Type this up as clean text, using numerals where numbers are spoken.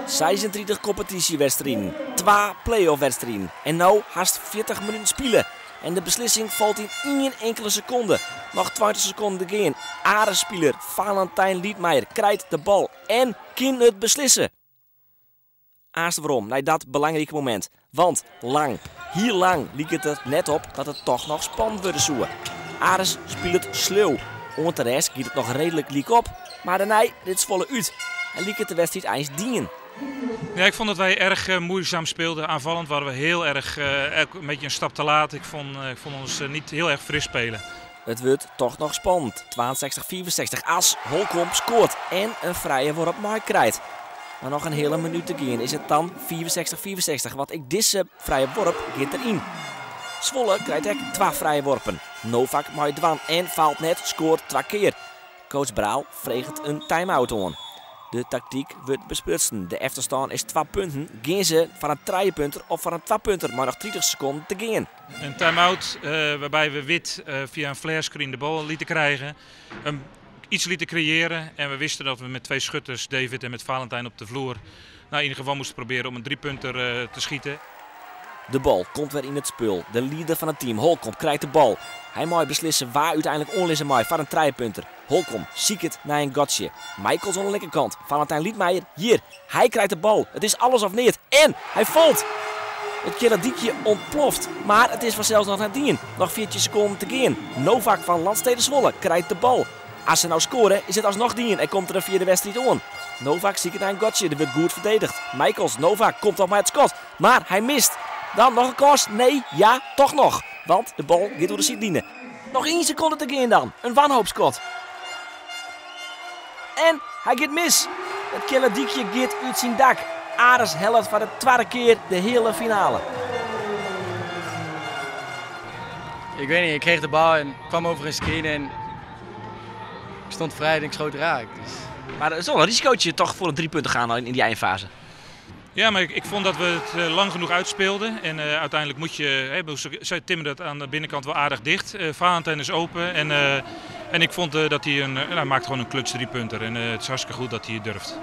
36 kompetysjewedstriden, twa play-off-wedstriden en no hast 40 minuten spile. En de beslissing falt yn ien inkelde sekonde. Noch 20 sekonden te gean. Aris-spiler Valentijn Lietmeijer krijt de bal en kin it beslisse. Aanst werom nei dat belangrike momint. Want lang, hiel lang liket it net op dat it toch noch spannend wurde soe. Aris spilet sleau. Oant de rêst giet it noch reedlik lyk op, mar dêrnei rint Zwolle út en liket de wedstriid eins dien. Ja, ik vond dat wij erg moeizaam speelden. Aanvallend waren we heel erg een beetje een stap te laat. Ik vond ons niet heel erg fris spelen. It wurdt toch noch spannend. 62-65 as Holcomb skoart en in frije worp meikrijt. Mar noch in hiele minút te gean is it dan 65-65, want ek dizze frije worp giet deryn. Zwolle krijt ek twa frije worpen. Novak mei dwaan en faalt net, skoart twa kear. Coach Braal freget in time-out oan. De taktyk wurdt besprutsen. De efterstân is twa punten. Gean se foar in trijepunter of foar in twapunter, mar noch 30 sekonden te gean. Een time-out waarbij we wit via een flare screen de bal lieten krijgen. Iets lieten creëren en we wisten dat we met twee schutters, David en met Valentijn op de vloer, nou, in ieder geval moesten proberen om een driepunter te schieten. De bal komt wer yn it spul. De lieder fan it team, Holcomb, krijt de bal. Hy mei beslisse wa úteinlik oanlizze mei foar in trijepunter. Holcomb siket nei in gatsje. Michaels oan de linkerkant. Valentijn Lietmeijer hjir. Hy krijt de bal. It is alles of neat. En hy falt. It Kealledykje ûntploft. Mar it is fansels noch net dien. Noch 14 sekonden te gean. Novak fan Landstede Zwolle krijt de bal. As se no skoare, is it asnoch dien en komt der in fjirde wedstriid oan. Novak siket nei in gatsje, der wurdt goed ferdedige. Michaels, Novak komt noch mei it skot, mar hy mist. Dan noch in kâns? Nee, ja, toch noch. Want de bal giet oer de sydline. Noch ien sekonde te gean dan. In wanhoopskot. En hy giet mis. It Kealledykje giet út syn dak. Aris hellet foar de twadde kear de heale finale. Ik weet niet, ik kreeg de bal en kwam over een screen en ik stond vrij en ik schoot raak. Dus. Maar het is wel een risicootje toch voor een 3 punten gaan in die eindfase. Ja, maar ik vond dat we het lang genoeg uitspeelden. En uiteindelijk moet je, hè, zij timmerden het aan de binnenkant wel aardig dicht. Valentijn is open en ik vond dat hij een, nou, hij maakt gewoon een clutch driepunter. En het is hartstikke goed dat hij het durft.